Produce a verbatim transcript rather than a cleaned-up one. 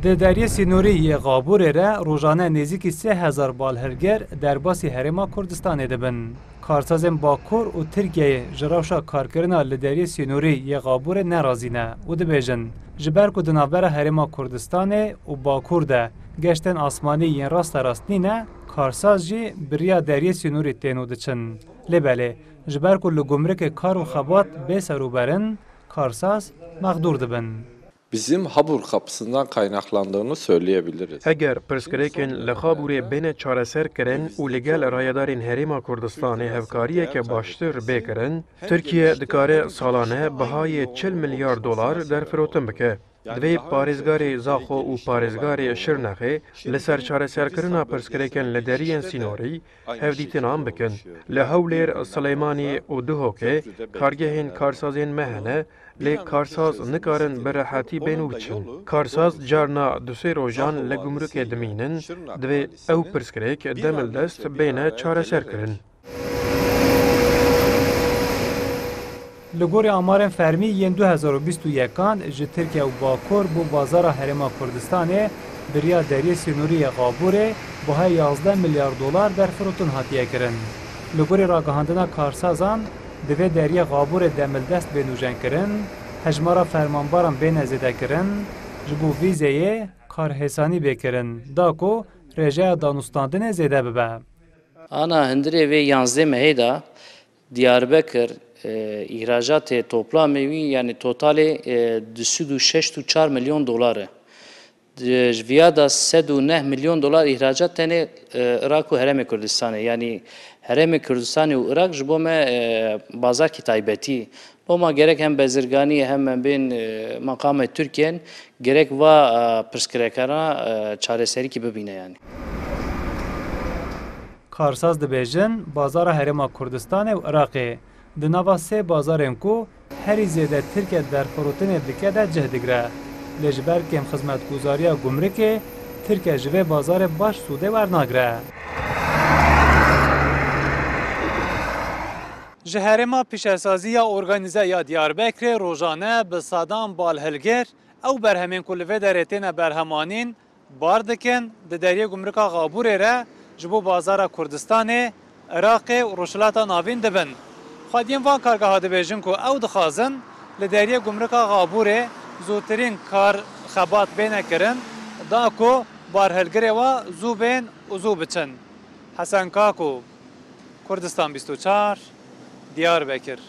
Di deriyê sînorî yê Xabûrê re rojane nêzîkî sê hezar balhilgir derbasî Herêma Kurdistanê dibin. Karsazên Bakur û Tirkiyeyê ji rewşa karkirina li deriyê sînorî yê Xabûrê nerazî ne û dibêjin, ji ber ku di navbera Herêma Kurdistanê û Bakur de geştên asmanî yên rasterast nîne, karsaz jî bi riya deriyê sînorî tên û diçin. Lê belê, ji ber ku li gumrikê kar û xebat bê serûber in, karsaz mexdûr dibin. Bizim Habur kapısından kaynaklandığını söyleyebiliriz. Eger pirsgirêkên li Xabûrê bêne çareser kirin û li gel rayedarên Herêma Kurdistanê hevkariyeke baştir bê kirin, Tirkiye dikare salane bihayê çil milyar dolar derfirotin bike. Divê parêzgarê Zaxo û parêzgarê Şirnexê li ser çareserkirina pirsgirêkên li deriyên sînorî hevdîtinan bikin. Li Hewlêr, Silêmanî û Duhokê kargehên karsazên me hene, lê karsaz nikarin bi rehetî bên û biçin. Karsaz carna du sê rojan li gumrukê dimînin, divê ew pirsgirêk demildest bêne çareserkirin. Li gorî amarên fermî yên du hezar û bîst û yekan ji Tirkiye û Bakur bo bazara Herêma Kurdistanê bi riya deriyê sînorî yê Xabûrê buhayê yazdeh milyar dolar derfirotin hatiye kirin. Li gorî ragihandina karsazan, divê deriyê Xabûrê demildest bê nûjenkirin, hejmara fermanbaran bêne zêdekirin, ji bo vîzeyê karhêsanî bê kirin, da ku rêjeya danûstandinê zêde bibe. Ana hundirê vê yanzdeh mehê de Diyarbekir, e, îhracatê toplamê wî, yanî totalê, e, du sed û şeşt û çar milyon dolar e. Di, ji viya de sed û neh milyon dolar îhracat tenê, e, Iraq û Herêmê Kurdistanê. Yanî Herêmê Kurdistanê û Iraq ji bo me, e, bazarkî taybetî. Loma gerek hem bezirganî hem em bên, e, meqamê Tirkiyên gerek va, e, pirsgirêkana, e, çareserîkî bibîne yanî. Karsaz dibêjin, bazara Herêma Kurdistanê û Iraqê di nava sê bazarên ku herî zêde Tirkiye derfirotinê dike de cih digire. Lê ji ber kêmxizmetguzariya gumrikê, Tirkiye ji vê bazarê baş sûdê wernagire. Ji Herêma Pîşesazî ya Organîze ya Diyarbekirê rojane bi sedan balhilgir ew berhemên ku li vê derê têne berhemanîn, bar dikin, di deriyê gumrika Xabûrê re ji bo bazara Kurdistanê, Iraqê û Rojhilata Navîn dibin. Xwediyên van kargeha dibêjin ku ew dixwazin li deriyê gumrika Xabûrê zûtirîn kar xebat bêne kirin, da ku barhilgirê wa zû bên û zû biçin. Hesen Kako, Kurdistan bîst û çar, Diyarbekir.